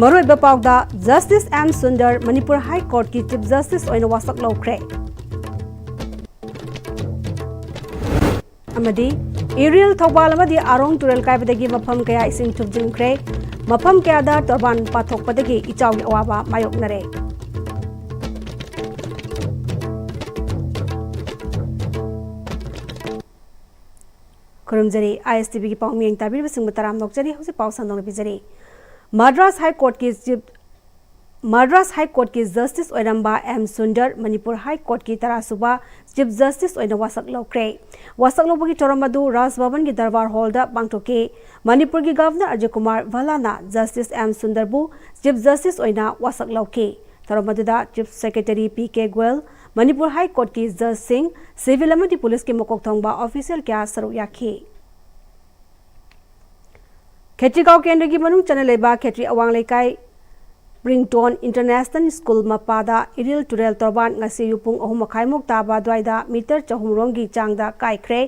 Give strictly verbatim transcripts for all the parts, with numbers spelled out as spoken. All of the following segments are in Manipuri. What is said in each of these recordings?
ꯃꯔꯨꯑꯣꯏꯕ ꯄꯥꯎꯗ, justice M Sundar Manipur high ꯀꯣꯔꯠꯀꯤ chief justice ꯑꯣꯏꯅ ꯋꯥꯁꯛ ꯂꯧꯈ꯭ꯔꯦ꯫ ꯑꯃꯗꯤ ꯏꯔꯤꯜ, ꯊꯧꯕꯥꯜ ꯑꯃꯗꯤ ꯑꯥꯔꯣꯡ ꯇꯨꯔꯦꯜ ꯀꯥꯏꯕꯗꯒꯤ ꯃꯐꯝ ꯀꯌꯥ ꯏꯁꯤꯡ ꯊꯨꯝꯖꯤꯟꯈ꯭ꯔꯦ꯫ ꯃꯐꯝ ꯀꯌꯥꯗ ꯇꯣꯔꯕꯥꯟ ꯄꯥꯊꯣꯛꯄꯗꯒꯤ ꯏꯆꯥꯎꯒꯤ ꯑꯋꯥꯕ ꯃꯥꯌꯣꯛꯅꯔꯦ꯫ ꯈꯨꯔꯨꯝꯖꯔꯤ꯫ ꯑꯥꯏ ꯑꯦꯁ ꯇꯤ ꯚꯤꯒꯤ ꯄꯥꯎ ꯃꯤꯠꯌꯦꯡ ꯇꯥꯕꯤꯔꯤꯕꯁꯤꯡꯕꯨ ꯇꯔꯥꯝꯅ ꯑꯣꯛꯆꯔꯤ꯫ ꯍꯧꯖꯤꯛ ꯄꯥꯎ ꯁꯟꯗꯣꯛꯅ ꯄꯤꯖꯔꯤ꯫ ꯃꯗ꯭ꯔꯥꯁ ꯍꯥꯏ ꯀꯣꯔꯠꯀꯤ ꯆꯤꯐ, ꯃꯗ꯭ꯔꯥꯁ ꯍꯥꯏ ꯀꯣꯔꯠꯀꯤ ꯖꯁꯇꯤꯁ ꯑꯣꯏꯔꯝꯕ M Sundar Manipur high ꯀꯣꯔꯠꯀꯤ ꯇꯔꯥꯁꯨꯕ chief justice ꯑꯣꯏꯅ ꯋꯥꯁꯛ ꯂꯧꯈ꯭ꯔꯦ꯫ ꯋꯥꯁꯛ ꯂꯧꯕꯒꯤ ꯊꯧꯔꯝ ꯑꯗꯨ ꯔꯥꯖ ꯚꯕꯟꯒꯤ ꯗꯔꯕꯥꯔ ꯍꯣꯜꯗ ꯄꯥꯡꯊꯣꯛꯈꯤ꯫ ꯃꯅꯤꯄꯨꯔꯒꯤ ꯒꯚꯔꯅꯔ ꯑꯖꯌ ꯀꯨꯃꯥꯔ ꯚꯜꯂꯥꯅ ꯖꯁꯇꯤꯁ ꯑꯦꯝ ꯁꯨꯟꯗꯔꯕꯨ ꯆꯤꯐ ꯖꯁꯇꯤꯁ ꯑꯣꯏꯅ ꯋꯥꯁꯛ ꯂꯧꯈꯤ꯫ ꯊꯧꯔꯝ ꯑꯗꯨꯗ chief secretary P K Goyal, Manipur high ꯀꯣꯔꯠꯀꯤ ꯖꯖꯁꯤꯡ, ꯁꯤꯚꯤꯜ ꯑꯃꯗꯤ ꯄꯨꯂꯤꯁꯀꯤ ꯃꯀꯣꯛ ꯊꯣꯡꯕ ꯑꯣꯐꯤꯁꯤꯌꯦꯜ ꯀꯌꯥ ꯁꯔꯨꯛ ꯌꯥꯈꯤ꯫ ꯈꯦꯇ꯭ꯔꯤꯒꯥꯎ ꯀꯦꯟꯗ꯭ꯔꯒꯤ ꯃꯅꯨꯡ ꯆꯟꯅ ꯂꯩꯕ ꯈꯦꯇ꯭ꯔꯤ ꯑꯋꯥꯡ ꯂꯩꯀꯥꯏ ꯄ꯭ꯔꯤꯡꯇꯣꯟ ꯏꯟꯇꯔꯅꯦꯁꯅꯦꯜ ꯁ꯭ꯀꯨꯜ ꯃꯄꯥꯗ ꯏꯔꯤꯜ ꯇꯨꯔꯦꯜ ꯇꯣꯔꯕꯥꯟ ꯉꯁꯤ ꯑꯌꯨꯛ ꯄꯨꯡ ꯑꯍꯨꯝ ꯃꯈꯥꯏꯃꯨꯛ ꯇꯥꯕ ꯑꯗꯨꯋꯥꯏꯗ ꯃꯤꯇꯔ ꯆꯍꯨꯝ ꯔꯣꯝꯒꯤ ꯆꯥꯡꯗ ꯀꯥꯏꯈ꯭ꯔꯦ꯫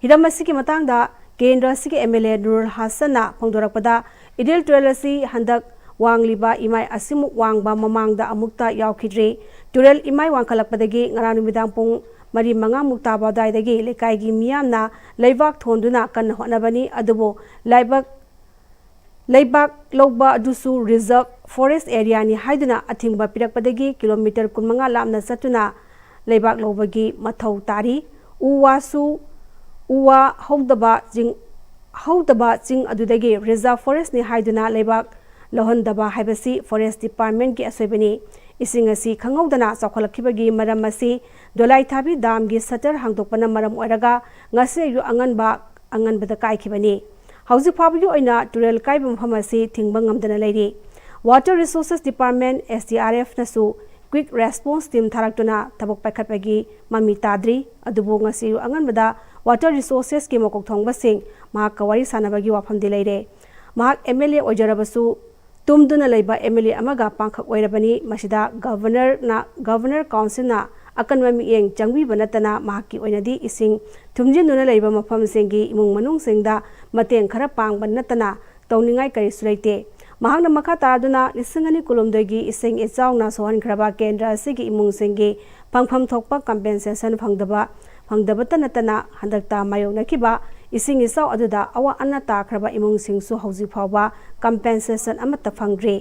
ꯍꯤꯔꯝ ꯑꯁꯤꯒꯤ ꯃꯇꯥꯡꯗ ꯀꯦꯟꯗ꯭ꯔ ꯑꯁꯤꯒꯤ ꯑꯦꯝ ꯑꯦꯜ ꯑꯦ ꯅꯨꯔꯨꯜ ꯍꯥꯁꯟꯅ ꯐꯣꯡꯗꯣꯔꯛꯄꯗ, ꯏꯔꯤꯜ ꯇꯨꯔꯦꯜ ꯑꯁꯤ ꯍꯟꯗꯛ ꯋꯥꯡꯂꯤꯕ ꯏꯃꯥꯏ ꯑꯁꯤꯃꯨꯛ ꯋꯥꯡꯕ ꯃꯃꯥꯡꯗ ꯑꯃꯨꯛꯇ ꯌꯥꯎꯈꯤꯗ꯭ꯔꯤ꯫ ꯇꯨꯔꯦꯜ ꯏꯃꯥꯏ ꯋꯥꯡꯈꯠꯂꯛꯄꯗꯒꯤ ꯉꯔꯥꯡ ꯅꯨꯃꯤꯗꯥꯡ ꯄꯨꯡ ꯃꯔꯤ ꯃꯉꯥꯃꯨꯛ ꯇꯥꯕ ꯑꯗꯨꯋꯥꯏꯗꯒꯤ ꯂꯩꯀꯥꯏꯒꯤ ꯃꯤꯌꯥꯝꯅ ꯂꯩꯕꯥꯛ ꯊꯣꯟꯗꯨꯅ ꯀꯟꯅ ꯍꯣꯠꯅꯕꯅꯤ, ꯑꯗꯨꯕꯨ ꯂꯥꯏꯕꯛ ꯂꯩꯕꯥꯛ ꯂꯧꯕ ꯑꯗꯨꯁꯨ ꯔꯤꯖꯔꯚ ꯐꯣꯔꯦꯁ ꯑꯦꯔꯤꯌꯥꯅꯤ ꯍꯥꯏꯗꯨꯅ ꯑꯊꯤꯡꯕ ꯄꯤꯔꯛꯄꯗꯒꯤ ꯀꯤꯂꯣꯃꯤꯇꯔ ꯀꯨꯟꯃꯉꯥ ꯂꯥꯞꯅ ꯆꯠꯇꯨꯅ ꯂꯩꯕꯥꯛ ꯂꯧꯕꯒꯤ ꯃꯊꯧ ꯇꯥꯔꯤ꯫ ꯎ ꯋꯥꯁꯨ, ꯎ ꯋꯥ ꯍꯧꯗꯕ ꯆꯤꯡ, ꯍꯧꯗꯕ ꯆꯤꯡ ꯑꯗꯨꯗꯒꯤ ꯔꯤꯖꯔꯚ ꯐꯣꯔꯦꯁꯅꯤ ꯍꯥꯏꯗꯨꯅ ꯂꯩꯕꯥꯛ ꯂꯧꯍꯟꯗꯕ ꯍꯥꯏꯕꯁꯤ ꯐꯣꯔꯦꯁ ꯗꯤꯄꯥꯔꯠꯃꯦꯟꯒꯤ ꯑꯁꯣꯏꯕꯅꯤ꯫ ꯏꯁꯤꯡ ꯑꯁꯤ ꯈꯪꯍꯧꯗꯅ ꯆꯥꯎꯈꯠꯂꯛꯈꯤꯕꯒꯤ ꯃꯔꯝ ꯑꯁꯤ ꯗꯣꯂꯥꯏꯊꯥꯕꯤ ꯗꯥꯝꯒꯤ ꯁꯇꯔ ꯍꯥꯡꯗꯣꯛꯄꯅ ꯃꯔꯝ ꯑꯣꯏꯔꯒ ꯉꯁꯤ ꯑꯌꯨꯛ ꯑꯉꯟꯕ, ꯑꯉꯟꯕꯗ ꯀꯥꯏꯈꯤꯕꯅꯤ꯫ ꯍꯧꯖꯤꯛ ꯐꯥꯎꯕꯒꯤ ꯑꯣꯏꯅ ꯇꯨꯔꯦꯜ ꯀꯥꯏꯕ ꯃꯐꯝ ꯑꯁꯤ ꯊꯤꯡꯕ ꯉꯝꯗꯅ ꯂꯩꯔꯤ꯫ Water Resources Department, S D R F ꯅꯁꯨ quick response team ꯊꯥꯔꯛꯇꯨꯅ ꯊꯕꯛ ꯄꯥꯏꯈꯠꯄꯒꯤ ꯃꯃꯤ ꯇꯥꯗ꯭ꯔꯤ꯫ ꯑꯗꯨꯕꯨ ꯉꯁꯤ ꯑꯌꯨꯛ ꯑꯉꯟꯕꯗ Water Resources ꯀꯤ ꯃꯀꯣꯛ ꯊꯣꯡꯕꯁꯤꯡ ꯃꯍꯥꯛꯀ ꯋꯥꯔꯤ ꯁꯥꯟꯅꯕꯒꯤ ꯋꯥꯐꯝꯗꯤ ꯂꯩꯔꯦ꯫ ꯃꯍꯥꯛ M L A ꯑꯣꯏꯖꯔꯕꯁꯨ, ꯇꯨꯝꯗꯨꯅ ꯂꯩꯕ M L A ꯑꯃꯒ ꯄꯥꯡꯈꯛ ꯑꯣꯏꯔꯕꯅꯤ꯫ ꯃꯁꯤꯗ ꯒꯚꯔꯅꯔꯅ, ꯒꯚꯔꯅꯔ ꯀꯥꯎꯟꯁꯤꯜꯅ ꯑꯀꯟꯕ ꯃꯤꯠꯌꯦꯡ ꯆꯪꯕꯤꯕ ꯅꯠꯇꯅ ꯃꯍꯥꯛꯀꯤ ꯑꯣꯏꯅꯗꯤ ꯏꯁꯤꯡ ꯊꯨꯝꯖꯤꯟꯗꯨꯅ ꯂꯩꯕ ꯃꯐꯝꯁꯤꯡꯒꯤ ꯏꯃꯨꯡ ꯃꯅꯨꯡꯁꯤꯡꯗ ꯃꯇꯦꯡ ꯈꯔ ꯄꯥꯡꯕ ꯅꯠꯇꯅ ꯇꯧꯅꯤꯡꯉꯥꯏ ꯀꯔꯤꯁꯨ ꯂꯩꯇꯦ꯫ ꯃꯍꯥꯛꯅ ꯃꯈꯥ ꯇꯥꯔꯗꯨꯅ ꯂꯤꯁꯤꯡ ꯑꯅꯤ ꯀꯨꯟꯍꯨꯝꯗꯣꯏꯒꯤ ꯏꯁꯤꯡ ꯏꯆꯥꯎꯅ ꯁꯣꯛꯍꯟꯈ꯭ꯔꯕ ꯀꯦꯟꯗ꯭ꯔ ꯑꯁꯤꯒꯤ ꯏꯃꯨꯡꯁꯤꯡꯒꯤ ꯐꯪꯐꯝ ꯊꯣꯛꯄ compensation ꯐꯪꯗꯕ, ꯐꯪꯗꯕꯇ ꯅꯠꯇꯅ ꯍꯟꯗꯛꯇ ꯃꯥꯌꯣꯛꯅꯈꯤꯕ ꯏꯁꯤꯡ ꯏꯆꯥꯎ ꯑꯗꯨꯗ ꯑꯋꯥ ꯑꯅꯥ ꯇꯥꯈ꯭ꯔꯕ ꯏꯃꯨꯡꯁꯤꯡꯁꯨ ꯍꯧꯖꯤꯛ ꯐꯥꯎꯕ compensation ꯑꯃꯠꯇ ꯐꯪꯗ꯭ꯔꯤ꯫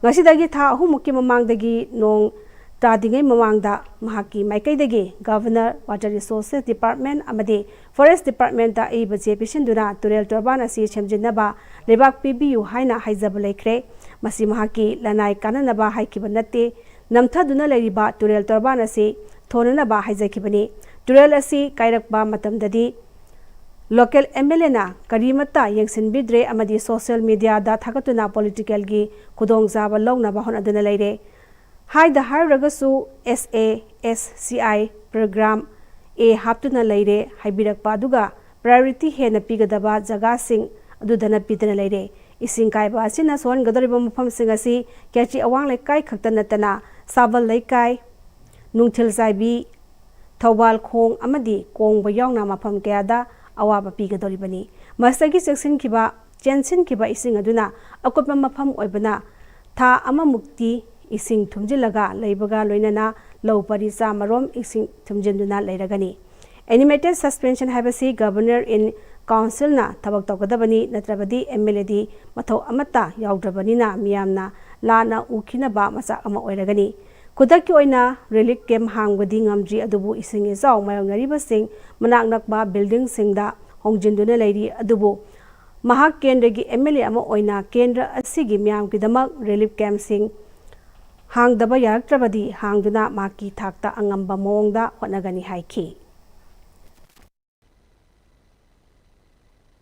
ꯉꯁꯤꯗꯒꯤ ꯊꯥ ꯑꯍꯨꯝꯃꯨꯛꯀꯤ ꯃꯃꯥꯡꯗꯒꯤ ꯅꯣꯡ ꯇꯥꯗ꯭ꯔꯤꯉꯩ ꯃꯃꯥꯡꯗ ꯃꯍꯥꯛꯀꯤ ꯃꯥꯏꯀꯩꯗꯒꯤ Governor, Water Resources Department ꯑꯃꯗꯤ Forest Departmentꯇ ꯑꯏꯕ ꯆꯦ ꯄꯤꯁꯤꯟꯗꯨꯅ ꯇꯨꯔꯦꯜ ꯇꯣꯔꯕꯥꯟ ꯑꯁꯤ ꯁꯦꯝꯖꯤꯟꯅꯕ ꯂꯩꯕꯥꯛ ꯄꯤꯕꯤꯌꯨ ꯍꯥꯏꯅ ꯍꯥꯏꯖꯕ ꯂꯩꯈ꯭ꯔꯦ꯫ ꯃꯁꯤ ꯃꯍꯥꯛꯀꯤ ꯂꯅꯥꯏ ꯀꯥꯟꯅꯅꯕ ꯍꯥꯏꯈꯤꯕ ꯅꯠꯇꯦ꯫ ꯅꯝꯊꯗꯨꯅ ꯂꯩꯔꯤꯕ ꯇꯨꯔꯦꯜ ꯇꯣꯔꯕꯥꯟ ꯑꯁꯤ ꯊꯣꯟꯅꯅꯕ ꯍꯥꯏꯖꯈꯤꯕꯅꯤ꯫ ꯇꯨꯔꯦꯜ ꯑꯁꯤ ꯀꯥꯏꯔꯛꯄ ꯃꯇꯝꯗꯗꯤ local MLAꯅ ꯀꯔꯤꯃꯠꯇ ꯌꯦꯡꯁꯤꯟꯕꯤꯗ꯭ꯔꯦ ꯑꯃꯗꯤ social mediaꯗ ꯊꯥꯒꯠꯇꯨꯅ politicalꯒꯤ ꯈꯨꯗꯣꯡꯆꯥꯕ ꯂꯧꯅꯕ ꯍꯣꯠꯅꯗꯨꯅ ꯂꯩꯔꯦ꯫ ꯍꯥꯏꯗ ꯍꯥꯏꯔꯨꯔꯒꯁꯨ SASCI program A ꯍꯥꯞꯇꯨꯅ ꯂꯩꯔꯦ ꯍꯥꯏꯕꯤꯔꯛꯄ ꯑꯗꯨꯒ priority ꯍꯦꯟꯅ ꯄꯤꯒꯗꯕ ꯖꯒꯥꯁꯤꯡ ꯑꯗꯨꯗꯅ ꯄꯤꯗꯅ ꯂꯩꯔꯦ꯫ ꯏꯁꯤꯡ ꯀꯥꯏꯕ ꯑꯁꯤꯅ ꯁꯣꯛꯍꯟꯒꯗꯧꯔꯤꯕ ꯃꯐꯝꯁꯤꯡ ꯑꯁꯤ ꯀꯦꯆꯤ ꯑꯋꯥꯡ ꯂꯩꯀꯥꯏ ꯈꯛꯇ ꯅꯠꯇꯅ ꯁꯥꯕꯜ ꯂꯩꯀꯥꯏ, ꯅꯨꯡꯊꯤꯜ ꯆꯥꯏꯕꯤ, ꯊꯧꯕꯥꯜ ꯈꯣꯡ ꯑꯃꯗꯤ ꯀꯣꯡꯕ ꯌꯥꯎꯅ ꯃꯐꯝ ꯀꯌꯥꯗ ꯑꯋꯥꯕ ꯄꯤꯒꯗꯧꯔꯤꯕꯅꯤ꯫ ꯃꯁꯤꯗꯒꯤ ꯆꯦꯛꯁꯤꯟꯈꯤꯕ, ꯆꯦꯟꯁꯤꯟꯈꯤꯕ ꯏꯁꯤꯡ ꯑꯗꯨꯅ ꯑꯀꯨꯠꯄ ꯃꯐꯝ ꯑꯣꯏꯕꯅ ꯊꯥ ꯑꯃꯃꯨꯛꯇꯤ ꯏꯁꯤꯡ ꯊꯨꯝꯖꯤꯜꯂꯒ ꯂꯩꯕꯒ ꯂꯣꯏꯅꯅ ꯂꯧ ꯄꯔꯤ ꯆꯥꯝꯃꯔꯣꯝ ꯏꯁꯤꯡ ꯊꯨꯝꯖꯤꯟꯗꯨꯅ ꯂꯩꯔꯒꯅꯤ꯫ Animated suspension ꯍꯥꯏꯕꯁꯤ Governor in Councilꯅ ꯊꯕꯛ ꯇꯧꯒꯗꯕꯅꯤ, ꯅꯠꯇ꯭ꯔꯕꯗꯤ MLAꯗꯤ ꯃꯊꯧ ꯑꯃꯠꯇ ꯌꯥꯎꯗ꯭ꯔꯕꯅꯤꯅ ꯃꯤꯌꯥꯝꯅ ꯂꯥꯟꯅ ꯎꯈꯤꯅꯕ ꯃꯆꯥꯛ ꯑꯃ ꯑꯣꯏꯔꯒꯅꯤ꯫ ꯈꯨꯗꯛꯀꯤ ꯑꯣꯏꯅ relief camp ꯍꯥꯡꯕꯗꯤ ꯉꯝꯗ꯭ꯔꯤ, ꯑꯗꯨꯕꯨ ꯏꯁꯤꯡ ꯏꯆꯥꯎ ꯃꯥꯌꯣꯛꯅꯔꯤꯕꯁꯤꯡ ꯃꯅꯥꯛ ꯅꯛꯄ buildingꯁꯤꯡꯗ ꯍꯣꯡꯖꯤꯟꯗꯨꯅ ꯂꯩꯔꯤ꯫ ꯑꯗꯨꯕꯨ ꯃꯍꯥꯛ ꯀꯦꯟꯗ꯭ꯔꯒꯤ MLA ꯑꯃ ꯑꯣꯏꯅ ꯀꯦꯟꯗ꯭ꯔ ꯑꯁꯤꯒꯤ ꯃꯤꯌꯥꯝꯒꯤꯗꯃꯛ relief campꯁꯤꯡ ꯍꯥꯡꯗꯕ ꯌꯥꯔꯛꯇ꯭ꯔꯕꯗꯤ ꯍꯥꯡꯗꯨꯅ ꯃꯍꯥꯛꯀꯤ ꯊꯥꯛꯇ ꯑꯉꯝꯕ ꯃꯑꯣꯡꯗ ꯍꯣꯠꯅꯒꯅꯤ ꯍꯥꯏꯈꯤ꯫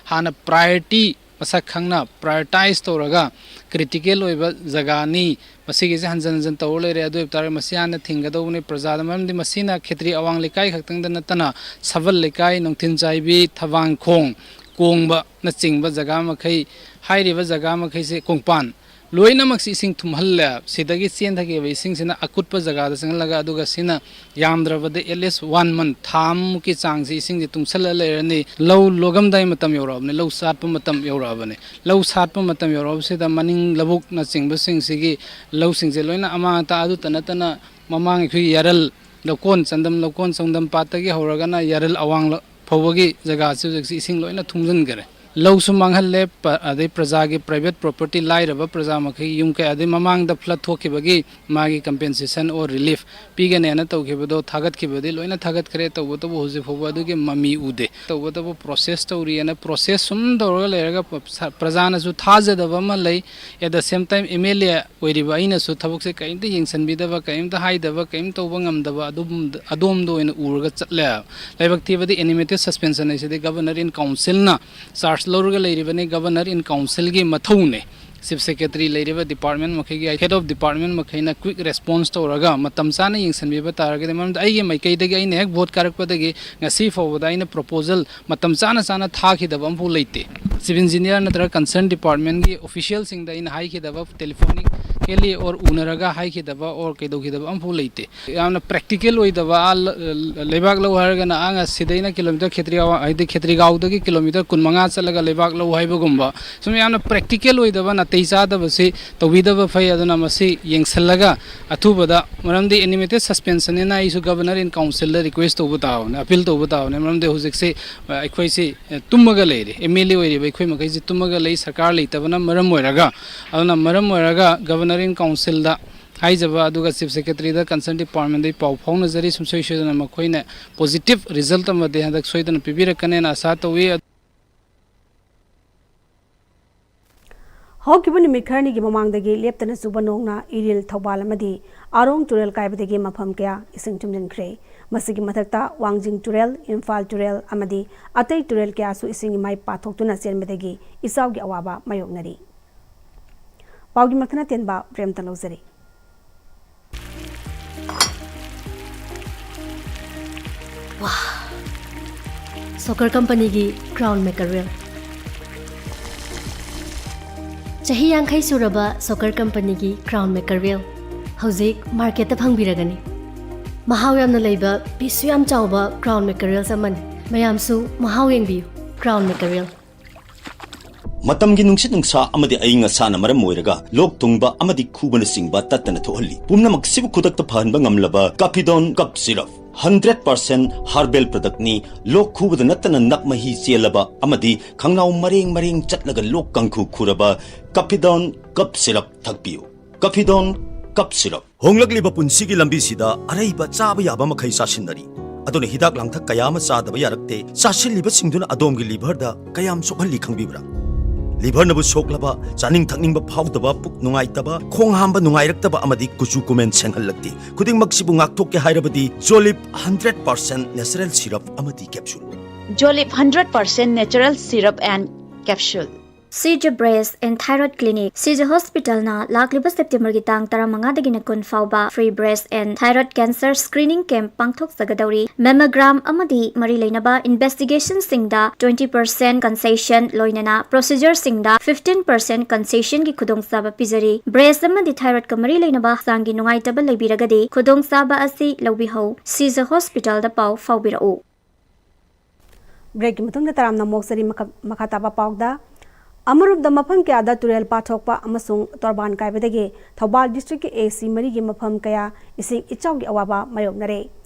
ꯍꯥꯟꯅ priority ꯃꯁꯛ ꯈꯪꯅ prioritize ꯇꯧꯔꯒ critical ꯑꯣꯏꯕ ꯖꯒꯥꯅꯤ, ꯃꯁꯤꯒꯤꯁꯦ ꯍꯟꯖꯟ ꯍꯟꯖꯟ ꯇꯧꯔ ꯂꯩꯔꯦ, ꯑꯗꯨ ꯑꯣꯏꯕ ꯇꯥꯔꯒꯗꯤ ꯃꯁꯤ ꯍꯥꯟꯅ ꯊꯤꯡꯒꯗꯧꯕꯅꯤ꯫ ꯄ꯭ꯔꯖꯥꯗ, ꯃꯔꯝꯗꯤ ꯃꯁꯤꯅ ꯈꯦꯇ꯭ꯔꯤ ꯑꯋꯥꯡ ꯂꯩꯀꯥꯏ ꯈꯛꯇꯪꯗ ꯅꯠꯇꯅ ꯁꯕꯜ ꯂꯩꯀꯥꯏ, ꯅꯨꯡꯊꯤꯟ ꯆꯥꯏꯕꯤ, ꯊꯕꯥꯡꯈꯣꯡ, ꯀꯣꯡꯕꯅꯆꯤꯡꯕ ꯖꯒꯥ ꯃꯈꯩ, ꯍꯥꯏꯔꯤꯕ ꯖꯒꯥ ꯃꯈꯩꯁꯦ, ꯀꯣꯡꯄꯥꯟ, ꯂꯣꯏꯅꯃꯛꯁꯤ ꯏꯁꯤꯡ ꯊꯨꯝꯍꯜꯂꯦ꯫ ꯁꯤꯗꯒꯤ ꯆꯦꯟꯊꯈꯤꯕ ꯏꯁꯤꯡꯁꯤꯅ ꯑꯀꯨꯠꯄ ꯖꯒꯥꯗ ꯆꯪꯍꯜꯂꯒ, ꯑꯗꯨꯒ ꯁꯤꯅ ꯌꯥꯝꯗ꯭ꯔꯕꯗ at least one month, ꯊꯥ ꯑꯃꯃꯨꯛꯀꯤ ꯆꯥꯡꯁꯤ ꯏꯁꯤꯡꯁꯤ ꯇꯨꯡꯁꯜꯂ ꯂꯩꯔꯅꯤ꯫ ꯂꯧ ꯂꯣꯛꯑꯝꯗꯥꯏ ꯃꯇꯝ ꯌꯧꯔꯛꯑꯕꯅꯤ, ꯂꯧ ꯁꯥꯠꯄ ꯃꯇꯝ ꯌꯧꯔꯛꯑꯕꯅꯤ꯫ ꯂꯧ ꯁꯥꯠꯄ ꯃꯇꯝ ꯌꯧꯔꯛꯑꯕꯁꯤꯗ ꯃꯅꯤꯡ ꯂꯧꯕꯨꯛꯅꯆꯤꯡꯕꯁꯤꯡꯁꯤꯒꯤ ꯂꯧꯁꯤꯡꯁꯦ ꯂꯣꯏꯅ ꯑꯃꯥꯡ ꯑꯇꯥ꯫ ꯑꯗꯨꯇ ꯅꯠꯇꯅ ꯃꯃꯥꯡ ꯑꯩꯈꯣꯏꯒꯤ ꯌꯥꯔꯜ ꯂꯧꯀꯣꯟ ꯆꯟꯗꯝ, ꯂꯧꯀꯣꯟ ꯆꯟꯗꯝ ꯄꯥꯠꯇꯒꯤ ꯍꯧꯔꯒꯅ ꯌꯥꯔꯜ ꯑꯋꯥꯡ ꯐꯥꯎꯕꯒꯤ ꯖꯒꯥꯁꯤ ꯍꯧꯖꯤꯛꯁꯤ ꯏꯁꯤꯡ ꯂꯣꯏꯅ ꯊꯨꯝꯖꯤꯟꯈꯔꯦ꯫ ꯂꯧꯁꯨ ꯃꯥꯡꯍꯜꯂꯦ, ꯄ-, ꯑꯗꯩ ꯄ꯭ꯔꯖꯥꯒꯤ private property, ꯂꯥꯏꯔꯕ ꯄ꯭ꯔꯖꯥ ꯃꯈꯩ ꯌꯨꯝ ꯀꯩ, ꯑꯗꯩ ꯃꯃꯥꯡꯗ flood ꯊꯣꯛꯈꯤꯕꯒꯤ ꯃꯥꯒꯤ compensation or relief ꯄꯤꯒꯅꯦꯅ ꯇꯧꯈꯤꯕꯗꯣ, ꯊꯥꯒꯠꯈꯤꯕꯗꯤ ꯂꯣꯏꯅ ꯊꯥꯒꯠꯈ꯭ꯔꯦ, ꯇꯧꯕꯇꯕꯨ ꯍꯧꯖꯤꯛ ꯐꯥꯎꯕ ꯑꯗꯨꯒꯤ ꯃꯃꯤ ꯎꯗꯦ꯫ ꯇꯧꯕꯇꯕꯨ process ꯇꯧꯔꯤꯑꯅ process ꯁꯨꯝ ꯇꯧꯔꯒ ꯂꯩꯔꯒ ꯄ-, ꯁ-, ꯄ꯭ꯔꯖꯥꯅꯁꯨ ꯊꯥꯖꯗꯕ ꯑꯃ ꯂꯩ꯫ At the same time, M L A ꯑꯣꯏꯔꯤꯕ ꯑꯩꯅꯁꯨ ꯊꯕꯛꯁꯦ ꯀꯔꯤꯝꯇ ꯌꯦꯡꯁꯤꯟꯕꯤꯗꯕ, ꯀꯔꯤꯝꯇ ꯍꯥꯏꯗꯕ, ꯀꯔꯤꯝ ꯇꯧꯕ ꯉꯝꯗꯕ, ꯑꯗꯨꯝ, ꯑꯗꯣꯝꯗ ꯑꯣꯏꯅ ꯎꯔꯒ ꯆꯠꯂꯦ꯫ ꯂꯥꯏꯕꯛ ꯊꯤꯕꯗꯤ animated suspension ꯍꯥꯏꯁꯤꯗꯤ Governor in Councilꯅ charge ꯂꯧꯔꯒ ꯂꯩꯔꯤꯕꯅꯤ꯫ Governor in Councilꯒꯤ ꯃꯊꯧꯅꯦ꯫ Chief Secretary ꯂꯩꯔꯤꯕ department ꯃꯈꯩꯒꯤ head of department ꯃꯈꯩꯅ quick response ꯇꯧꯔꯒ ꯃꯇꯝ ꯆꯥꯅ ꯌꯦꯡꯁꯤꯟꯕꯤꯕ ꯇꯥꯔꯒꯗꯤ, ꯃꯔꯝꯗꯤ ꯑꯩꯒꯤ ꯃꯥꯏꯀꯩꯗꯒꯤ ꯑꯩꯅ ꯍꯦꯛ vote ꯀꯥꯔꯛꯄꯗꯒꯤ ꯉꯁꯤ ꯐꯥꯎꯕꯗ ꯑꯩꯅ proposal ꯃꯇꯝ ꯆꯥꯅ ꯆꯥꯅ ꯊꯥꯈꯤꯗꯕ ꯑꯃꯐꯥꯎ ꯂꯩꯇꯦ꯫ Chief Engineer ꯅꯠꯇ꯭ꯔꯒ concern departmentꯀꯤ officialꯁꯤꯡꯗ ꯑꯩꯅ ꯍꯥꯏꯈꯤꯗꯕ, telephonically or ꯎꯅꯔꯒ ꯍꯥꯏꯈꯤꯗꯕ or ꯀꯩꯗꯧꯈꯤꯗꯕ ꯑꯃꯐꯥꯎ ꯂꯩꯇꯦ꯫ ꯌꯥꯝꯅ practical ꯑꯣꯏꯗꯕ, ꯑꯥ ꯂ-, ꯂ-, ꯂꯩꯕꯥꯛ ꯂꯧ ꯍꯥꯏꯔꯒꯅ ꯑꯥ ꯉ-, ꯁꯤꯗꯩꯅ kilometre ꯈꯦꯇ꯭ꯔꯤꯒꯥꯎ, ꯍꯥꯏꯗꯤ ꯈꯦꯇ꯭ꯔꯤꯒꯥꯎꯗꯒꯤ kilometre ꯀꯨꯟꯃꯉꯥ ꯆꯠꯂꯒ ꯂꯩꯕꯥꯛ ꯂꯧ ꯍꯥꯏꯕꯒꯨꯝꯕ, ꯁꯨꯝ ꯌꯥꯝꯅ practical ꯑꯣꯏꯗꯕ, ꯅꯥꯇꯩ ꯆꯥꯗꯕꯁꯤ ꯇꯧꯕꯤꯗꯕ ꯐꯩ꯫ ꯑꯗꯨꯅ ꯃꯁꯤ ꯌꯦꯡꯁꯤꯜꯂꯒ ꯑꯊꯨꯕꯗ, ꯃꯔꯝꯗꯤ animated suspensionꯅꯤꯅ ꯑꯩꯁꯨ Governor in Councilꯗ request ꯇꯧꯕ ꯇꯥꯕꯅꯤ, appeal ꯇꯧꯕ ꯇꯥꯕꯅꯤ꯫ ꯃꯔꯝꯗꯤ ꯍꯧꯖꯤꯛꯁꯤ, ꯑ, ꯑꯩꯈꯣꯏꯁꯤ, ꯑ, ꯇꯨꯝꯃꯒ ꯂꯩꯔꯦ꯫ M L A ꯑꯣꯏꯔꯤꯕ ꯑꯩꯈꯣꯏ ꯃꯈꯩꯁꯤ ꯇꯨꯝꯃꯒ ꯂꯩ, ꯁꯔꯀꯥꯔ ꯂꯩꯇꯕꯅ ꯃꯔꯝ ꯑꯣꯏꯔꯒ꯫ ꯑꯗꯨꯅ ꯃꯔꯝ ꯑꯣꯏꯔꯒ Governor in Councilꯗ ꯍꯥꯏꯖꯕ, ꯑꯗꯨꯒ Chief Secretaryꯗ, concern departmentꯗꯒꯤ ꯄꯥꯎ ꯐꯥꯎꯅꯖꯔꯤ꯫ ꯁꯨꯡꯁꯣꯏ ꯁꯣꯏꯗꯅ ꯃꯈꯣꯏꯅ positive result ꯑꯃꯗꯤ ꯍꯟꯗꯛ ꯁꯣꯏꯗꯅ ꯄꯤꯕꯤꯔꯛꯀꯅꯦꯅ ꯑꯥꯁꯥ ꯇꯧꯏ꯫ ꯍꯧꯈꯤꯕ ꯅꯨꯃꯤꯠ ꯈꯔꯅꯤꯒꯤ ꯃꯃꯥꯡꯗꯒꯤ ꯂꯦꯞꯇꯅ ꯆꯨꯕ ꯅꯣꯡꯅ ꯏꯔꯤꯜ, ꯊꯧꯕꯥꯜ ꯑꯃꯗꯤ ꯑꯥꯔꯣꯡ ꯇꯨꯔꯦꯜ ꯀꯥꯏꯕꯗꯒꯤ ꯃꯐꯝ ꯀꯌꯥ ꯏꯁꯤꯡ ꯊꯨꯝꯖꯤꯟꯈ꯭ꯔꯦ꯫ ꯃꯁꯤꯒꯤ ꯃꯊꯛꯇ ꯋꯥꯡꯖꯤꯡ ꯇꯨꯔꯦꯜ, ꯏꯝꯐꯥꯜ ꯇꯨꯔꯦꯜ ꯑꯃꯗꯤ ꯑꯇꯩ ꯇꯨꯔꯦꯜ ꯀꯌꯥꯁꯨ ꯏꯁꯤꯡꯒꯤ ꯃꯥꯏ ꯄꯥꯊꯣꯛꯇꯨꯅ ꯆꯦꯟꯕꯗꯒꯤ ꯏꯆꯥꯎꯒꯤ ꯑꯋꯥꯕ ꯃꯥꯌꯣꯛꯅꯔꯤ꯫ ꯄꯥꯎꯒꯤ ꯃꯈꯥ ꯇꯦꯟꯕ ꯄ꯭ꯔꯦꯝꯇ ꯂꯧꯖꯔꯤ꯫ ꯋꯥ! ꯁꯣꯀꯔ ꯀꯝꯄꯅꯤꯒꯤ Crown Maker Wheel꯫ ꯆꯍꯤ ꯌꯥꯡꯈꯩ ꯁꯨꯔꯕ ꯁꯣꯀꯔ ꯀꯝꯄꯅꯤꯒꯤ ꯀ꯭ꯔꯥꯎꯟ ꯃꯦꯀꯔꯦꯜ ꯍꯧꯖꯤꯛ ꯃꯥꯔꯀꯦꯠꯇ ꯐꯪꯕꯤꯔꯒꯅꯤ꯫ ꯃꯍꯥꯎ ꯌꯥꯝꯅ ꯂꯩꯕ, ꯄꯤꯁꯁꯨ ꯌꯥꯝ ꯆꯥꯎꯕ ꯀ꯭ꯔꯥꯎꯟ ꯃꯦꯀꯔꯦꯜꯁ ꯑꯃꯅꯤ꯫ ꯃꯌꯥꯝꯁꯨ ꯃꯍꯥꯎ ꯌꯦꯡꯕꯤꯌꯨ꯫ ꯀ꯭ꯔꯥꯎꯟ ꯃꯦꯀꯔꯦꯜ꯫ ꯃꯇꯝꯒꯤ ꯅꯨꯡꯁꯤꯠ ꯅꯨꯡꯁꯥ ꯑꯃꯗꯤ ꯑꯏꯪ ꯑꯁꯥꯅ ꯃꯔꯝ ꯑꯣꯏꯔꯒ ꯂꯣꯛ ꯊꯨꯡꯕ ꯑꯃꯗꯤ ꯈꯨꯕꯅꯆꯤꯡꯕ ꯇꯠꯇꯅ ꯊꯣꯛꯍꯜꯂꯤ꯫ ꯄꯨꯝꯅꯃꯛꯁꯤꯕꯨ ꯈꯨꯗꯛꯇ ꯐꯍꯟꯕ ꯉꯝꯂꯕ ꯀꯥꯐꯤꯗꯣꯟ cup syrup. Hundred percent herbal ꯄ꯭ꯔꯗꯛꯅꯤ꯫ ꯂꯣꯛ ꯈꯨꯕꯗ ꯅꯠꯇꯅ ꯅꯞ ꯃꯍꯤ ꯆꯦꯜꯂꯕ ꯑꯃꯗꯤ ꯈꯪꯅꯥꯎ ꯃꯔꯦꯡ ꯃꯔꯦꯡ ꯆꯠꯂꯒ ꯂꯣꯛ ꯀꯥꯡꯈꯨ ꯈꯨꯔꯕ ꯀꯥꯐꯤꯗꯣꯟ ꯀꯞ ꯁꯤꯔꯞ ꯊꯛꯄꯤꯌꯨ꯫ ꯀꯥꯐꯤꯗꯣꯟ cup syrup. ꯍꯣꯡꯂꯛꯂꯤꯕ ꯄꯨꯟꯁꯤꯒꯤ ꯂꯝꯕꯤꯁꯤꯗ ꯑꯔꯩꯕ ꯆꯥꯕ ꯌꯥꯕ ꯃꯈꯩ ꯆꯥꯁꯤꯟꯅꯔꯤ꯫ ꯑꯗꯨꯅ ꯍꯤꯗꯥꯛ ꯂꯥꯡꯊꯛ ꯀꯌꯥ ꯑꯃ ꯆꯥꯗꯕ ꯌꯥꯔꯛꯇꯦ꯫ ꯆꯥꯁꯤꯜꯂꯤꯕꯁꯤꯡꯗꯨꯅ ꯑꯗꯣꯝꯒꯤ ꯂꯤꯚꯔꯗ ꯀꯌꯥꯝ ꯁꯣꯛꯍꯜꯂꯤ ꯈꯪꯕꯤꯕ꯭ꯔꯥ? ꯂꯤꯚꯔꯅꯕꯨ ꯁꯣꯛꯂꯕ, ꯆꯥꯅꯤꯡ ꯊꯛꯅꯤꯡꯕ ꯐꯥꯎꯗꯕ, ꯄꯨꯛ ꯅꯨꯡꯉꯥꯏꯇꯕ, ꯈꯣꯡ ꯍꯥꯝꯕ ꯅꯨꯡꯉꯥꯏꯔꯛꯇꯕ ꯑꯃꯗꯤ ꯀꯨꯆꯨ ꯀꯨꯃꯦꯟ ꯁꯦꯡꯍꯜꯂꯛꯇꯦ꯫ ꯈꯨꯗꯤꯡꯃꯛꯁꯤꯕꯨ ꯉꯥꯛꯊꯣꯛꯀꯦ ꯍꯥꯏꯔꯕꯗꯤ Jolip hundred percent natural syrup ꯑꯃꯗꯤ capsule. Jolip hundred percent natural syrup and capsule. Shija breast and thyroid clinic. Shija ꯍꯣꯁꯄꯤꯇꯥꯜꯅ ꯂꯥꯛꯂꯤꯕ ꯁꯦꯞꯇꯦꯝꯕꯔꯒꯤ ꯇꯥꯡ ꯇꯔꯥꯃꯉꯥꯗꯒꯤꯅ ꯀꯨꯟ ꯐꯥꯎꯕ free breast and thyroid cancer screening camp ꯄꯥꯡꯊꯣꯛꯆꯒꯗꯧꯔꯤ꯫ ꯃꯦꯃꯣꯒ꯭ꯔꯥꯝ ꯑꯃꯗꯤ ꯃꯔꯤ ꯂꯩꯅꯕ ꯏꯟꯚꯦꯁꯇꯤꯒꯦꯁꯟꯁꯤꯡꯗ ꯇ꯭ꯋꯦꯟꯇꯤ ꯄꯥꯔꯁꯦꯟ ꯀꯟꯁꯦꯁꯟ, ꯂꯣꯏꯅꯅ ꯄ꯭ꯔꯣꯁꯤꯖꯔꯁꯤꯡꯗ ꯐꯤꯐꯇꯤꯟ ꯄꯥꯔꯁꯦꯟ ꯀꯟꯁꯦꯁꯟꯒꯤ ꯈꯨꯗꯣꯡꯆꯥꯕ ꯄꯤꯖꯔꯤ꯫ ꯕ꯭ꯔꯦꯁ ꯑꯃꯗꯤ ꯊꯥꯏꯔꯣꯏꯗꯀ ꯃꯔꯤ ꯂꯩꯅꯕ ꯍꯛꯆꯥꯡꯒꯤ ꯅꯨꯡꯉꯥꯏꯇꯕ ꯂꯩꯕꯤꯔꯒꯗꯤ ꯈꯨꯗꯣꯡꯆꯥꯕ ꯑꯁꯤ ꯂꯧꯕꯤꯍꯧ꯫ ꯁꯤꯖ ꯍꯣꯁꯄꯤꯇꯥꯜꯗ ꯄꯥꯎ ꯐꯥꯎꯕꯤꯔꯛꯎ꯫ ꯕ꯭ꯔꯦꯛꯀꯤ ꯃꯇꯨꯡꯗ ꯇꯔꯥꯝꯅ ꯑꯣꯛꯆꯔꯤ꯫ ꯃꯈꯥ-, ꯃꯈꯥ ꯇꯥꯕ ꯄꯥꯎꯗ, ꯑꯃꯔꯣꯝꯗ ꯃꯐꯝ ꯀꯌꯥꯗ ꯇꯨꯔꯦꯜ ꯄꯥꯊꯣꯛꯄ ꯑꯃꯁꯨꯡ ꯇꯣꯔꯕꯥꯟ ꯀꯥꯏꯕꯗꯒꯤ ꯊꯧꯕꯥꯜ ꯗꯤꯁꯇ꯭ꯔꯤꯛꯀꯤ ꯑꯦ ꯁꯤ ꯃꯔꯤꯒꯤ ꯃꯐꯝ ꯀꯌꯥ ꯏꯁꯤꯡ ꯏꯆꯥꯎꯒꯤ ꯑꯋꯥꯕ ꯃꯥꯌꯣꯛꯅꯔꯦ꯫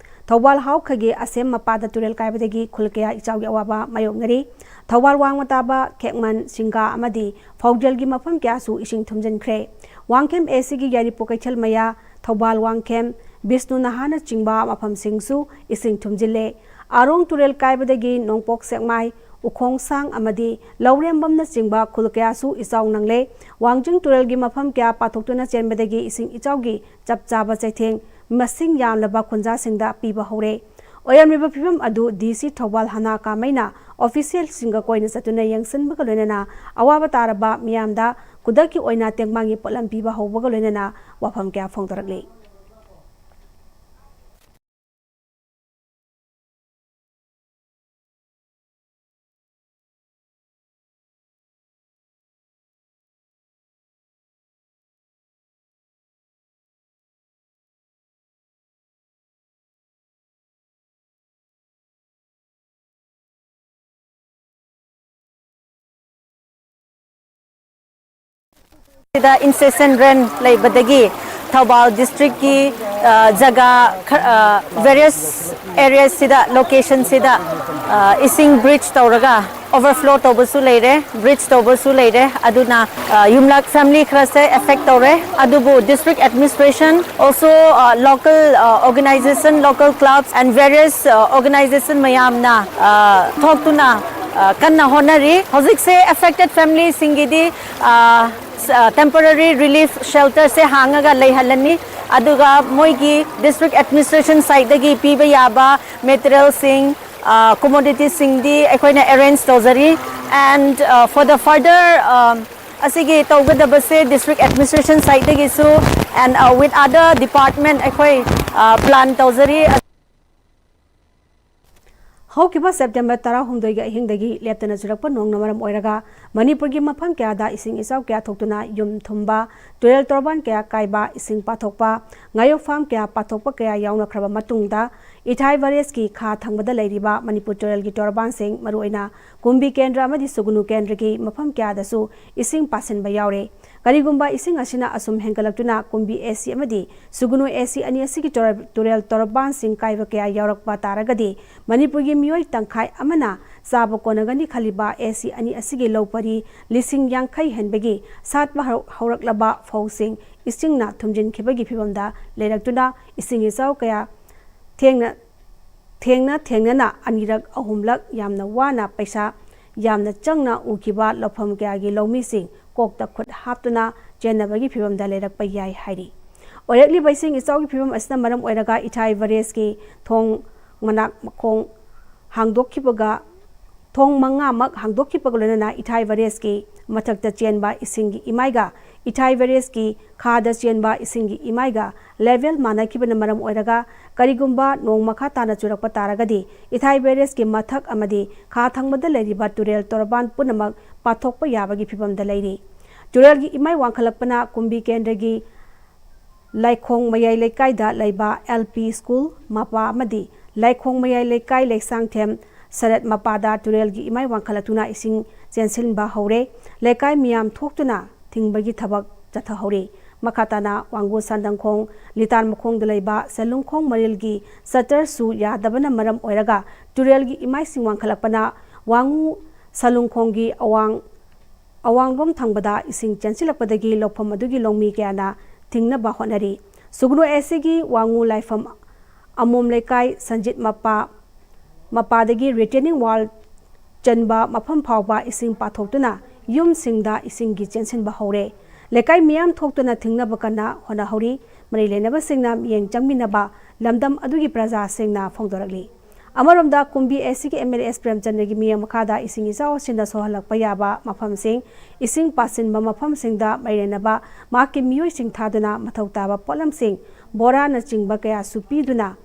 ꯊꯧꯕꯥꯜ ꯍꯥꯎꯈꯒꯤ ꯑꯁꯦꯝ ꯃꯄꯥꯗ ꯇꯨꯔꯦꯜ ꯀꯥꯏꯕꯗꯒꯤ ꯈꯨꯜ ꯀꯌꯥ ꯏꯆꯥꯎꯒꯤ ꯑꯋꯥꯕ ꯃꯥꯌꯣꯛꯅꯔꯤ꯫ ꯊꯧꯕꯥꯜ ꯋꯥꯡꯃ ꯇꯥꯕ ꯈꯦꯛꯃꯟ, ꯁꯤꯡꯒꯥ ꯑꯃꯗꯤ ꯐꯧꯖꯦꯜꯒꯤ ꯃꯐꯝ ꯀꯌꯥꯁꯨ ꯏꯁꯤꯡ ꯊꯨꯝꯖꯤꯟꯈ꯭ꯔꯦ꯫ ꯋꯥꯡꯈꯦꯝ ꯑꯦ ꯁꯤꯒꯤ ꯌꯥꯏꯔꯤꯄꯣꯛ ꯀꯩꯊꯦꯜ ꯃꯌꯥ, ꯊꯧꯕꯥꯜ ꯋꯥꯡꯈꯦꯝ, ꯕꯤꯁꯅꯨ ꯅꯍꯥꯅꯆꯤꯡꯕ ꯃꯐꯝꯁꯤꯡꯁꯨ ꯏꯁꯤꯡ ꯊꯨꯝꯖꯤꯜꯂꯦ꯫ ꯑꯔꯣꯡ ꯇꯨꯔꯦꯜ ꯀꯥꯏꯕꯗꯒꯤ ꯅꯣꯡꯄꯣꯛ ꯁꯦꯛꯃꯥꯏ, ꯎꯈꯣꯡꯁꯥꯡ ꯑꯃꯗꯤ ꯂꯧꯔꯦꯝꯕꯝꯅꯆꯤꯡꯕ ꯈꯨꯜ ꯀꯌꯥꯁꯨ ꯏꯆꯥꯎ ꯅꯪꯂꯦ꯫ ꯋꯥꯡꯖꯤꯡ ꯇꯨꯔꯦꯜꯒꯤ ꯃꯐꯝ ꯀꯌꯥ ꯄꯥꯊꯣꯛꯇꯨꯅ ꯆꯦꯟꯕꯗꯒꯤ ꯏꯁꯤꯡ ꯏꯆꯥꯎꯒꯤ ꯆꯞ ꯆꯥꯕ ꯆꯩꯊꯦꯡ ꯃꯁꯤꯡ ꯌꯥꯝꯂꯕ ꯈꯨꯟꯖꯥꯁꯤꯡꯗ ꯄꯤꯕ ꯍꯧꯔꯦ꯫ ꯑꯣꯏꯔꯝꯂꯤꯕ ꯐꯤꯕꯝ ꯑꯗꯨ ꯗꯤ ꯁꯤ ꯊꯧꯕꯥꯜ ꯍꯅꯥ ꯀꯥꯃꯩꯅ ꯑꯣꯐꯤꯁꯤꯌꯦꯜꯁꯤꯡꯒ ꯀꯣꯏꯅ ꯆꯠꯇꯨꯅ ꯌꯦꯡꯁꯤꯟꯕꯒ ꯂꯣꯏꯅꯅ ꯑꯋꯥꯕ ꯇꯥꯔꯕ ꯃꯤꯌꯥꯝꯗ ꯈꯨꯗꯛꯀꯤ ꯑꯣꯏꯅ ꯇꯦꯡꯕꯥꯡꯒꯤ ꯄꯣꯠꯂꯝ ꯄꯤꯕ ꯍꯧꯕꯒ ꯂꯣꯏꯅꯅ ꯋꯥꯐꯝ ꯀꯌꯥ ꯐꯣꯡꯗꯣꯔꯛꯂꯤ꯫ ꯗ incessant rain ꯂꯩꯕꯗꯒꯤ ꯊꯧꯕꯥꯜ ꯗꯤꯁꯇ꯭ꯔꯤꯛꯀꯤ ꯖꯒꯥ ꯈꯔ ꯚꯦꯔꯤꯌꯁ ꯑꯦꯔꯤꯌꯥꯁꯤꯗ, ꯂꯣꯀꯦꯁꯟꯁꯤꯗ ꯏꯁꯤꯡ ꯕ꯭ꯔꯤꯆ ꯇꯧꯔꯒ ꯑꯣꯚꯔꯐ꯭ꯂꯣ ꯇꯧꯕꯁꯨ ꯂꯩꯔꯦ, ꯕ꯭ꯔꯤꯆ ꯇꯧꯕꯁꯨ ꯂꯩꯔꯦ꯫ ꯑꯗꯨꯅ ꯌꯨꯝꯂꯛ ꯐꯦꯃꯤꯂꯤ ꯈꯔꯁꯦ ꯑꯦꯐꯦꯛ ꯇꯧꯔꯦ꯫ ꯑꯗꯨꯕꯨ district administration, also local organization, local clubs and various organization ꯃꯌꯥꯝꯅ ꯊꯣꯛꯇꯨꯅ ꯀꯟꯅ ꯍꯣꯠꯅꯔꯤ꯫ ꯍꯧꯖꯤꯛꯁꯦ ꯑꯦꯐꯦꯛꯇꯦꯠ ꯐꯦꯃꯤꯂꯤꯁꯤꯡꯒꯤꯗꯤ ꯇꯦꯝꯄꯣꯔꯔꯤ ꯔꯤꯂꯤꯐ ꯁꯦꯜꯇꯔꯁꯦ ꯍꯥꯡꯉꯒ ꯂꯩꯍꯜꯂꯅꯤ꯫ ꯑꯗꯨꯒ ꯃꯣꯏꯒꯤ ꯗꯤꯁꯇ꯭ꯔꯤꯛ ꯑꯦꯗꯃꯤꯅꯤꯁꯇ꯭ꯔꯦꯁꯟ ꯁꯥꯏꯠꯇꯒꯤ ꯄꯤꯕ ꯌꯥꯕ ꯃꯦꯇꯔꯤꯌꯦꯜꯁꯤꯡ, ꯀꯣꯃꯣꯗꯤꯇꯤꯁꯤꯡꯗꯤ ꯑꯩꯈꯣꯏꯅ ꯑꯦꯔꯦꯟꯖ ꯇꯧꯖꯔꯤ꯫ And for the further ꯑꯁꯤꯒꯤ ꯇꯧꯒꯗꯕꯁꯦ district administration sideꯇꯒꯤꯁꯨ and with other department ꯑꯩꯈꯣꯏ plan ꯇꯧꯖꯔꯤ꯫ ꯍꯧꯈꯤꯕ ꯁꯦꯞꯇꯦꯝꯕꯔ ꯇꯔꯥꯍꯨꯝꯗꯣꯏꯒꯤ ꯑꯍꯤꯡꯗꯒꯤ ꯂꯦꯞꯇꯅ ꯆꯨꯔꯛꯄ ꯅꯣꯡꯅ ꯃꯔꯝ ꯑꯣꯏꯔꯒ ꯃꯅꯤꯄꯨꯔꯒꯤ ꯃꯐꯝ ꯀꯌꯥꯗ ꯏꯁꯤꯡ ꯏꯆꯥꯎ ꯀꯌꯥ ꯊꯣꯛꯇꯨꯅ ꯌꯨꯝ ꯊꯨꯝꯕ, ꯇꯨꯔꯦꯜ ꯇꯣꯔꯕꯥꯟ ꯀꯌꯥ ꯀꯥꯏꯕ, ꯏꯁꯤꯡ ꯄꯥꯊꯣꯛꯄ, ꯉꯥꯌꯣꯛꯐꯝ ꯀꯌꯥ ꯄꯥꯊꯣꯛꯄ ꯀꯌꯥ ꯌꯥꯎꯅꯈ꯭ꯔꯕ ꯃꯇꯨꯡꯗ, ꯏꯊꯥꯏ ꯕꯔꯦꯖꯀꯤ ꯈꯥ ꯊꯪꯕꯗ ꯂꯩꯔꯤꯕ ꯃꯅꯤꯄꯨꯔ ꯇꯨꯔꯦꯜꯒꯤ ꯇꯣꯔꯕꯥꯟꯁꯤꯡ, ꯃꯔꯨꯑꯣꯏꯅ ꯀꯨꯝꯕꯤ ꯀꯦꯟꯗ꯭ꯔ ꯑꯃꯗꯤ ꯁꯨꯒꯨꯅꯨ ꯀꯦꯟꯗ꯭ꯔꯒꯤ ꯃꯐꯝ ꯀꯌꯥꯗꯁꯨ ꯏꯁꯤꯡ ꯄꯥꯁꯤꯟꯕ ꯌꯥꯎꯔꯦ꯫ ꯀꯔꯤꯒꯨꯝꯕ ꯏꯁꯤꯡ ꯑꯁꯤꯅ ꯑꯁꯨꯝ ꯍꯦꯟꯒꯠꯂꯛꯇꯨꯅ ꯀꯨꯝꯕꯤ AC ꯑꯃꯗꯤ ꯁꯨꯒꯨꯅꯨ AC ꯑꯅꯤ ꯑꯁꯤꯒꯤ ꯇꯣꯔ-, ꯇꯨꯔꯦꯜ ꯇꯣꯔꯕꯥꯟꯁꯤꯡ ꯀꯥꯏꯕ ꯀꯌꯥ ꯌꯥꯎꯔꯛꯄ ꯇꯥꯔꯒꯗꯤ, ꯃꯅꯤꯄꯨꯔꯒꯤ ꯃꯤꯑꯣꯏ ꯇꯪꯈꯥꯏ ꯑꯃꯅ ꯆꯥꯕ ꯀꯣꯟꯅꯒꯅꯤ ꯈꯜꯂꯤꯕ AC ꯑꯅꯤ ꯑꯁꯤꯒꯤ ꯂꯧ ꯄꯔꯤ ꯂꯤꯁꯤꯡ ꯌꯥꯡꯈꯩ ꯍꯦꯟꯕꯒꯤ ꯁꯥꯠꯄ ꯍꯧ-, ꯍꯧꯔꯛꯂꯕ ꯐꯧꯁꯤꯡ ꯏꯁꯤꯡꯅ ꯊꯨꯝꯖꯤꯟꯈꯤꯕꯒꯤ ꯐꯤꯕꯝꯗ ꯂꯩꯔꯛꯇꯨꯅ, ꯏꯁꯤꯡ ꯏꯆꯥꯎ ꯀꯌꯥ ꯊꯦꯡꯅ, ꯊꯦꯡꯅ ꯊꯦꯡꯅꯅ ꯑꯅꯤꯔꯛ ꯑꯍꯨꯝꯂꯛ ꯌꯥꯝꯅ ꯋꯥꯅ, ꯄꯩꯁꯥ ꯌꯥꯝꯅ ꯆꯪꯅ ꯎꯈꯤꯕ ꯂꯧꯐꯝ ꯀꯌꯥꯒꯤ ꯂꯧꯃꯤꯁꯤꯡ ꯀꯣꯛꯇ ꯈꯨꯠ ꯍꯥꯞꯇꯨꯅ ꯆꯦꯟꯅꯕꯒꯤ ꯐꯤꯕꯝꯗ ꯂꯩꯔꯛꯄ ꯌꯥꯏ ꯍꯥꯏꯔꯤ꯫ ꯑꯣꯏꯔꯛꯂꯤꯕ ꯏꯁꯤꯡ ꯏꯆꯥꯎꯒꯤ ꯐꯤꯕꯝ ꯑꯁꯤꯅ ꯃꯔꯝ ꯑꯣꯏꯔꯒ ꯏꯊꯥꯏ ꯕꯔꯦꯖꯀꯤ ꯊꯣꯡ ꯃꯅꯥꯛ ꯃꯈꯣꯡ ꯍꯥꯡꯗꯣꯛꯈꯤꯕꯒ, ꯊꯣꯡ ꯃꯉꯥꯃꯛ ꯍꯥꯡꯗꯣꯛꯈꯤꯕꯒ ꯂꯣꯏꯅꯅ ꯏꯊꯥꯏ ꯕꯔꯦꯖꯀꯤ ꯃꯊꯛꯇ ꯆꯦꯟꯕ ꯏꯁꯤꯡꯒꯤ ꯏꯃꯥꯏꯒ ꯏꯊꯥꯏ ꯕꯔꯦꯖꯀꯤ ꯈꯥꯗ ꯆꯦꯟꯕ ꯏꯁꯤꯡꯒꯤ ꯏꯃꯥꯏꯒ ꯂꯦꯚꯦꯜ ꯃꯥꯟꯅꯈꯤꯕꯅ ꯃꯔꯝ ꯑꯣꯏꯔꯒ, ꯀꯔꯤꯒꯨꯝꯕ ꯅꯣꯡ ꯃꯈꯥ ꯇꯥꯅ ꯆꯨꯔꯛꯄ ꯇꯥꯔꯒꯗꯤ, ꯏꯊꯥꯏ ꯕꯔꯦꯖꯀꯤ ꯃꯊꯛ ꯑꯃꯗꯤ ꯈꯥ ꯊꯪꯕꯗ ꯂꯩꯔꯤꯕ ꯇꯨꯔꯦꯜ ꯇꯣꯔꯕꯥꯟ ꯄꯨꯝꯅꯃꯛ ꯄꯥꯊꯣꯛꯄ ꯌꯥꯕꯒꯤ ꯐꯤꯕꯝꯗ ꯂꯩꯔꯤ꯫ ꯇꯨꯔꯦꯜꯒꯤ ꯏꯃꯥꯏ ꯋꯥꯡꯈꯠꯂꯛꯄꯅ ꯀꯨꯝꯕꯤ ꯀꯦꯟꯗ꯭ꯔꯒꯤ ꯂꯥꯏꯈꯣꯡ ꯃꯌꯥꯏ ꯂꯩꯀꯥꯏꯗ ꯂꯩꯕ LP ꯁ꯭ꯀꯨꯜ ꯃꯄꯥ ꯑꯃꯗꯤ ꯂꯥꯏꯈꯣꯡ ꯃꯌꯥꯏ ꯂꯩꯀꯥꯏ ꯂꯩꯁꯥꯡꯊꯦꯝ ꯁꯔꯠ ꯃꯄꯥꯗ ꯇꯨꯔꯦꯜꯒꯤ ꯏꯃꯥꯏ ꯋꯥꯡꯈꯠꯂꯛꯇꯨꯅ ꯏꯁꯤꯡ ꯆꯦꯟꯁꯤꯟꯕ ꯍꯧꯔꯦ꯫ ꯂꯩꯀꯥꯏ ꯃꯤꯌꯥꯝ ꯊꯣꯛꯇꯨꯅ ꯊꯤꯡꯕꯒꯤ ꯊꯕꯛ ꯆꯠꯊꯍꯧꯔꯤ꯫ ꯃꯈꯥ ꯇꯥꯅ ꯋꯥꯡꯒꯨ ꯁꯟꯗꯪꯈꯣꯡ ꯂꯤꯇꯥꯟ ꯃꯈꯣꯡꯗ ꯂꯩꯕ ꯁꯦꯂꯨꯡꯈꯣꯡ ꯃꯔꯤꯜꯒꯤ ꯁꯇꯔꯁꯨ ꯌꯥꯗꯕꯅ ꯃꯔꯝ ꯑꯣꯏꯔꯒ ꯇꯨꯔꯦꯜꯒꯤ ꯏꯃꯥꯏꯁꯤꯡ ꯋꯥꯡꯈꯠꯂꯛꯄꯅ ꯋꯥꯡꯉꯨ ꯁꯂꯨꯡꯈꯣꯡꯒꯤ ꯑꯋꯥꯡ ꯑꯋꯥꯡꯂꯣꯝ ꯊꯪꯕꯗ ꯏꯁꯤꯡ ꯆꯦꯟꯁꯤꯜꯂꯛꯄꯗꯒꯤ ꯂꯧꯐꯝ ꯑꯗꯨꯒꯤ ꯂꯧꯃꯤ ꯀꯌꯥꯅ ꯊꯤꯡꯅꯕ ꯍꯣꯠꯅꯔꯤ꯫ ꯁꯨꯒꯅꯨ ꯑꯦꯁꯤꯒꯤ ꯋꯥꯡꯉꯨ ꯂꯥꯏꯐꯝ ꯑꯃꯣꯝ ꯂꯩꯀꯥꯏ ꯁꯟꯖꯤꯠ ꯃꯄꯥ ꯃꯄꯥꯗꯒꯤ ꯔꯤꯇꯦꯅꯤꯡ ꯋꯥꯜ ꯆꯟꯕ ꯃꯐꯝ ꯐꯥꯎꯕ ꯏꯁꯤꯡ ꯄꯥꯊꯣꯛꯇꯨꯅ ꯌꯨꯝꯁꯤꯡꯗ ꯏꯁꯤꯡꯒꯤ ꯆꯦꯟꯁꯤꯟꯕ ꯍꯧꯔꯦ꯫ ꯂꯩꯀꯥꯏ ꯃꯤꯌꯥꯝ ꯊꯣꯛꯇꯨꯅ ꯊꯤꯡꯅꯕ ꯀꯟꯅ ꯍꯣꯠꯅꯍꯧꯔꯤ꯫ ꯃꯔꯤ ꯂꯩꯅꯕꯁꯤꯡꯅ ꯃꯤꯠꯌꯦꯡ ꯆꯪꯃꯤꯟꯅꯕ ꯂꯝꯗꯝ ꯑꯗꯨꯒꯤ ꯄ꯭ꯔꯖꯥꯁꯤꯡꯅ ꯐꯣꯡꯗꯣꯔꯛꯂꯤ꯫ ꯑꯃꯔꯣꯝꯗ ꯀꯨꯝꯕꯤ ꯑꯦꯁꯤꯒꯤ ꯑꯦꯝ ꯑꯦꯜ ꯑꯦ ꯑꯦꯁ ꯄ꯭ꯔꯦꯝꯆꯟꯗ꯭ꯔꯒꯤ ꯃꯤꯠꯌꯦꯡ ꯃꯈꯥꯗ ꯏꯁꯤꯡ ꯏꯆꯥꯎ ꯑꯁꯤꯅ ꯁꯣꯛꯍꯜꯂꯛꯄ ꯌꯥꯕ ꯃꯐꯝꯁꯤꯡ, ꯏꯁꯤꯡ ꯄꯥꯁꯤꯟꯕ ꯃꯐꯝꯁꯤꯡꯗ ꯃꯔꯤ ꯂꯩꯅꯕ ꯃꯍꯥꯛꯀꯤ ꯃꯤꯑꯣꯏꯁꯤꯡ ꯊꯥꯗꯨꯅ ꯃꯊꯧ ꯇꯥꯕ ꯄꯣꯠꯂꯝꯁꯤꯡ, ꯕꯣꯔꯥꯅꯆꯤꯡꯕ ꯀꯌꯥꯁꯨ ꯄꯤꯗꯨꯅ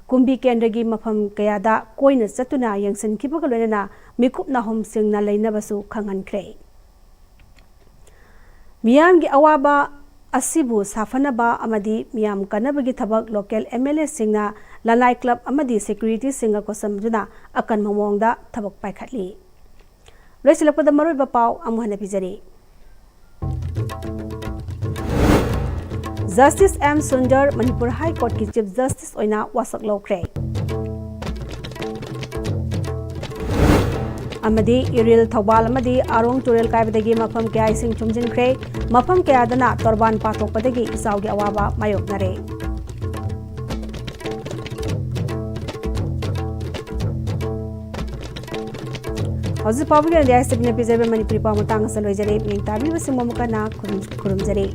ꯀꯨꯝꯕꯤ ꯀꯦꯟꯗ꯭ꯔꯒꯤ ꯃꯐꯝ ꯀꯌꯥꯗ ꯀꯣꯏꯅ ꯆꯠꯇꯨꯅ ꯌꯦꯡꯁꯤꯟꯈꯤꯕꯒ ꯂꯣꯏꯅꯅ ꯃꯤꯀꯨꯞ ꯅꯥꯍꯨꯝꯁꯤꯡꯅ ꯂꯩꯅꯕꯁꯨ ꯈꯪꯍꯟꯈ꯭ꯔꯦ꯫ ꯃꯤꯌꯥꯝꯒꯤ ꯑꯋꯥꯕ ꯑꯁꯤꯕꯨ ꯁꯥꯐꯅꯕ ꯑꯃꯗꯤ ꯃꯤꯌꯥꯝ ꯀꯟꯅꯕꯒꯤ ꯊꯕꯛ ꯂꯣꯀꯦꯜ ꯑꯦꯝ ꯑꯦꯜ ꯑꯦꯁꯤꯡꯅ ꯂꯅꯥꯏ ꯀ꯭ꯂꯕ ꯑꯃꯗꯤ ꯁꯦꯀ꯭ꯌꯨꯔꯤꯇꯤꯁꯤꯡꯒ ꯈꯨꯠꯁꯝꯅꯗꯨꯅ ꯑꯀꯟꯕ ꯃꯑꯣꯡꯗ ꯊꯕꯛ ꯄꯥꯏꯈꯠꯂꯤ꯫ ꯂꯣꯏꯁꯤꯜꯂꯛꯄꯗ ꯃꯔꯨꯑꯣꯏꯕ ꯄꯥꯎ ꯑꯃꯨꯛ ꯍꯟꯅ ꯄꯤꯖꯔꯤ꯫ Justice M Sundar Manipur high ꯀꯣꯔꯠꯀꯤ chief justice ꯑꯣꯏꯅ ꯋꯥꯁꯛ ꯂꯧꯈ꯭ꯔꯦ꯫ ꯑꯃꯗꯤ ꯏꯔꯤꯜ, ꯊꯧꯕꯥꯜ ꯑꯃꯗꯤ ꯑꯥꯔꯣꯡ ꯇꯨꯔꯦꯜ ꯀꯥꯏꯕꯗꯒꯤ ꯃꯐꯝ ꯀꯌꯥ ꯏꯁꯤꯡ ꯊꯨꯝꯖꯤꯟꯈ꯭ꯔꯦ꯫ ꯃꯐꯝ ꯀꯌꯥꯗꯅ ꯇꯣꯔꯕꯥꯟ ꯄꯥꯊꯣꯛꯄꯗꯒꯤ ꯏꯆꯥꯎꯒꯤ ꯑꯋꯥꯕ ꯃꯥꯌꯣꯛꯅꯔꯦ꯫ ꯍꯧꯖꯤꯛ ꯐꯥꯎꯕꯒꯤ ꯑꯣꯏꯅꯗꯤ ꯑꯥꯏ ꯑꯦꯁ ꯇꯤ ꯚꯤꯅ ꯄꯤꯖꯔꯤꯕ ꯃꯅꯤꯄꯨꯔꯤ ꯄꯥꯎ ꯃꯇꯥꯡ ꯑꯁꯤꯗ ꯂꯣꯏꯖꯔꯦ꯫ ꯃꯤꯠꯌꯦꯡ ꯇꯥꯕꯤꯕꯁꯤꯡꯕꯨ ꯑꯃꯨꯛ ꯍꯟꯅ ꯈꯨꯔꯨꯝ-, ꯈꯨꯔꯨꯝꯖꯔꯤ꯫